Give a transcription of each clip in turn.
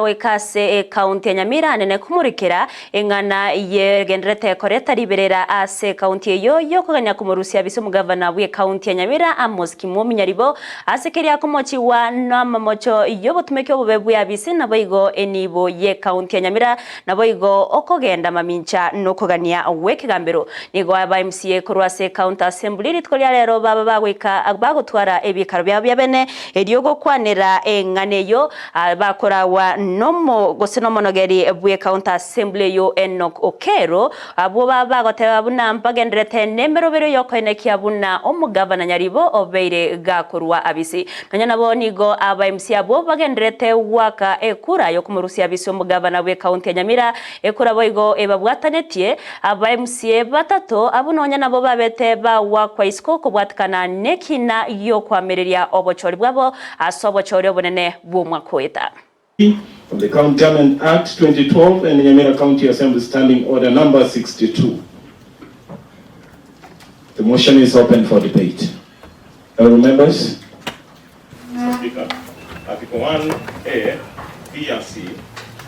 Goika ase ekaunti ya Nyamira nene komorikera eng'ana yegendererete koreta riberera ase ekaunti eyio yokogania komorusia abise omogavana bw'ekaunti ya Nyamira Amos Kimwomi Nyaribo ase keria akomochigwa namamocho yobotumeki obobe bw'eabisi naboigo enibo y'ekaunti ya Nyamira naboigo okogenda mamincha nokogania gw'ekegambero. Nigo aba MCA korwa ase County Assembly rituko ria rero baba bagoika bagotwara ebiikaro biabo biabene erio gokwanera eng'ana eyio Bakoragwa nomo gose nomonogeri bw'Ecounty Assembly eyio Enock Okello, abwo bagoteba buna mbagendererete nemeroberio y'okoenekia buna omogavana Nyaribo obeire gakorwa abisi. Nonya nabo nigo aba MCA abwo bagendererete goaka ekura yokomorusia abisi omogavana bw'Ecounty ya Nyamira, ekura boigo ebabwatanetie aba MCA batato abwo nonya nabo babete bagoakwa isiko kobwatikana nekina giokoamereria obochori bwabo Ase obochori obonene bw'omwaka oeta. Of the County Government Act 2012 and Nyamira County Assembly Standing Order Number 62. The motion is open for debate. Honourable members. Mr. Speaker, Article 1A, B and C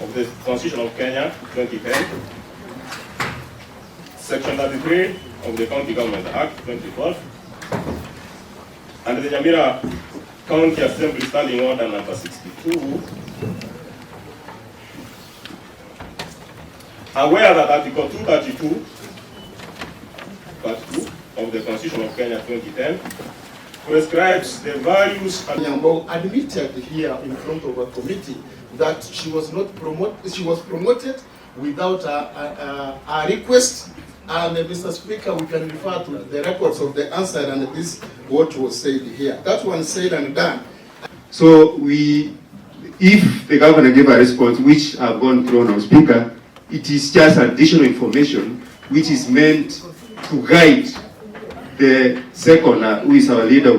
of the Constitution of Kenya 2010, Section 33 of the County Government Act 2012, and the Nyamira County Assembly Standing Order number 62, aware that Article 232, Part 2 of the Constitution of Kenya 2010 prescribes the values and Nyambo admitted here in front of a committee that she was not promote, she was promoted without a request. And Mr. Speaker, we can refer to the records of the answer and this what was said here. That one said and done. So we, if the governor gave a response, which I've gone through now, Speaker, it is just additional information which is meant to guide the second, who is our leader.